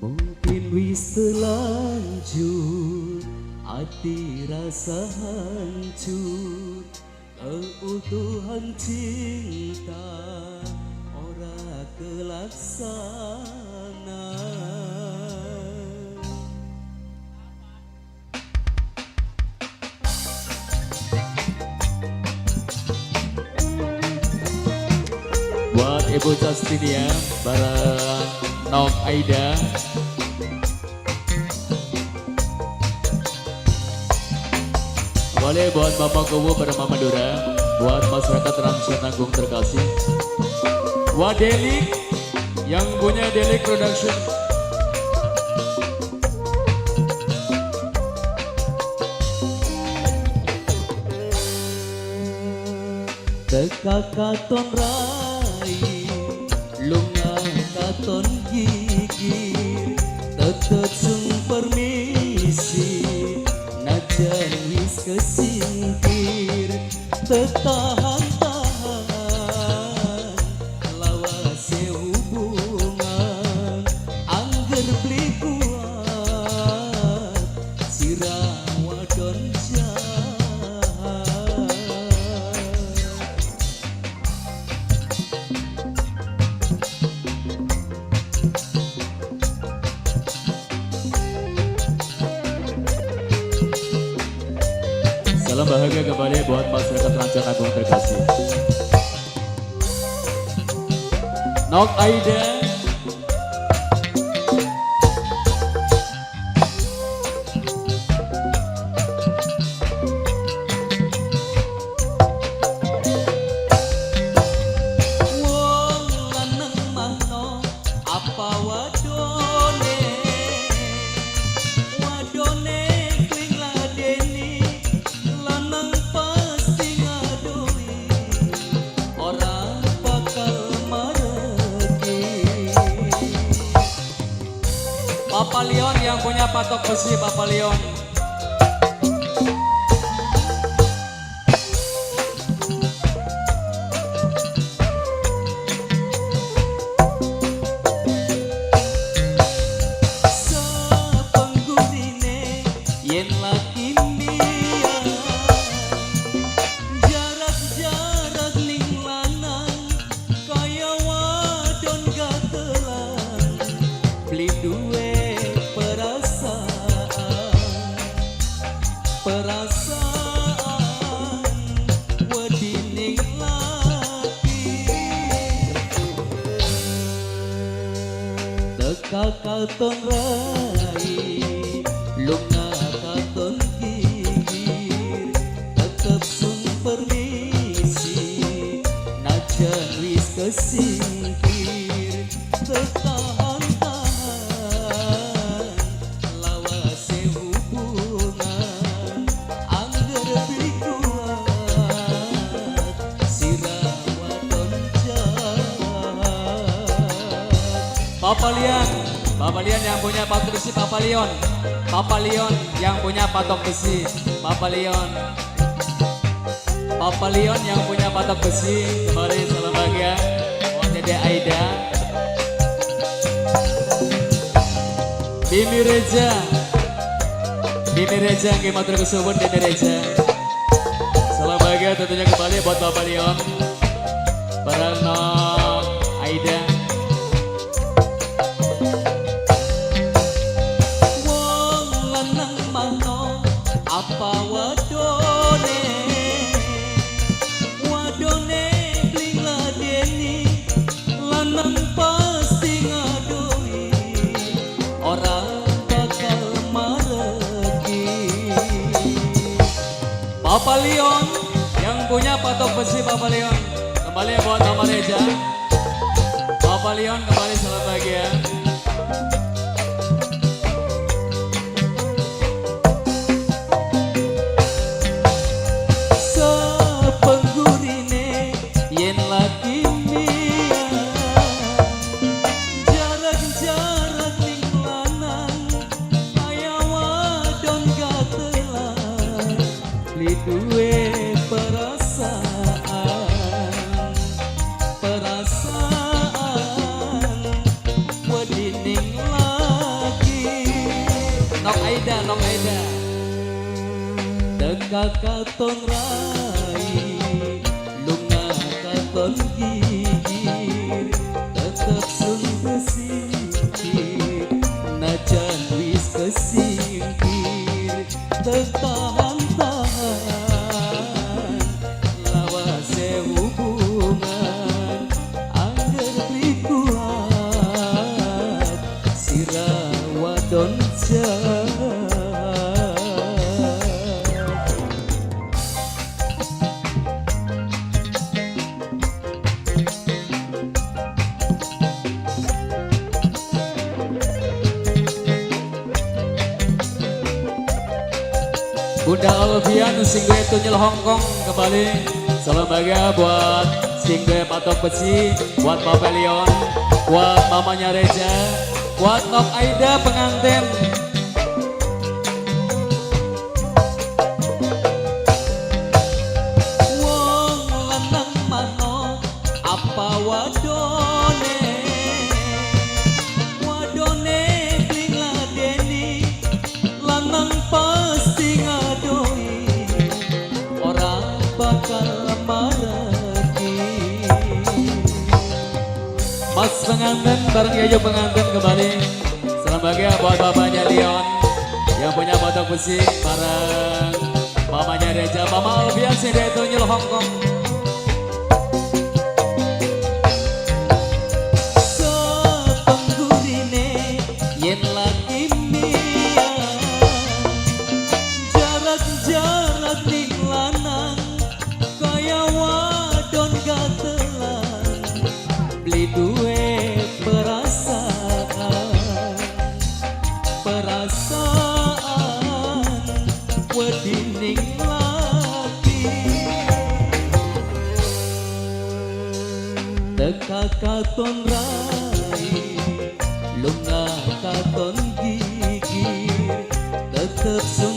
Mungkin wis terlanjur, hati rasa hancur. Keutuhan cinta ora kelaksana. Buat Ibu Justinia bareng Nok Aida. Boleh buat Bapak Kubu bareng Mama Dura, buat masyarakat Rancananggung terkasih. Buat Delik yang punya Delik Production. Teka katon rai, lunga katon gigir, tetep sung permisi, najan wis kesingkir, tetahan-tahan lawase hubungan, angger beli kuat sirah wadon jahat. Salam bahagia kembali buat masyarakat Rancananggung terkasih. Nok Aida. Wong lanang mahno apa wadone, wadone kling ladeni, lanang pasti ngadoi, ora bakal mareki. Papa Leon yang punya patok besi, Papa Leon. Sapenggunine yen laki mbiyen, jarak-jarak ning lanang kaya wadon gatelan, beli duwe perasaan, perasaan wedi ning laki. Teka katon rai, lunga katon gigir, tetep sung permisi, najan wis kesingkir, tetahan-tahan lawase hubungan, angger beli kuat sirah wadon jahat. Papa Leon, Papa Leon yang punya patok besi, Papa Leon. Papa Leon yang punya patok besi, Papa Leon. Papa Leon yang punya patok besi, kembali salam bahagia buat Dede Aida. Bimi Reja, Bimi Reja, nggih matur kesuwun Dede Reja. Salam bahagia tentunya kembali buat Bapak Leon, bareng Nok Aida. Wong lanang mahno apa wadone, wadone bling ladeni, lanang pasti ngadoi, ora bakal mareki. Papa Leon yang punya patok besi, Papa Leon. Kembali buat Mama Reja. Papa Leon kembali salam bahagia. Sepengurine yen laki mbiyen, jarak-jarak ning lanang kaya wadon gatelan, beli duwe perasaan, perasaan wedi ning laki. Teka katon rai, lunga katon gigir, tetep sun kesingkir, najan wis kesingkir, tertahan-tahan lawase hubungan, angger beli kuat sira wadon jahat. Bunda Alfian sing duwe tunyil Hongkong kembali. Salam bahagia buat sing duwe patok besi, buat Bapak Leon, buat mamanya Reza, buat Nok Aida pengantin. Wong lanang mano apa wadone, wadone beli ngladeni, lanang pasti ngadoi, ora bakal maraki. Mas pengantin bareng Yayo pengantin kembali. Salam bahagia buat bapaknya Leon yang punya patok besi bareng mamanya Reza, Mama Alfian sing duwe tunyil Hongkong. Sepengurine yen lagi miyang, jarak-jarak ning lanang kaya wadon gatelan, beli duwe perasaan, perasaan wedi ning lati. Teka katon rai, lunga katon gigir, tetep sun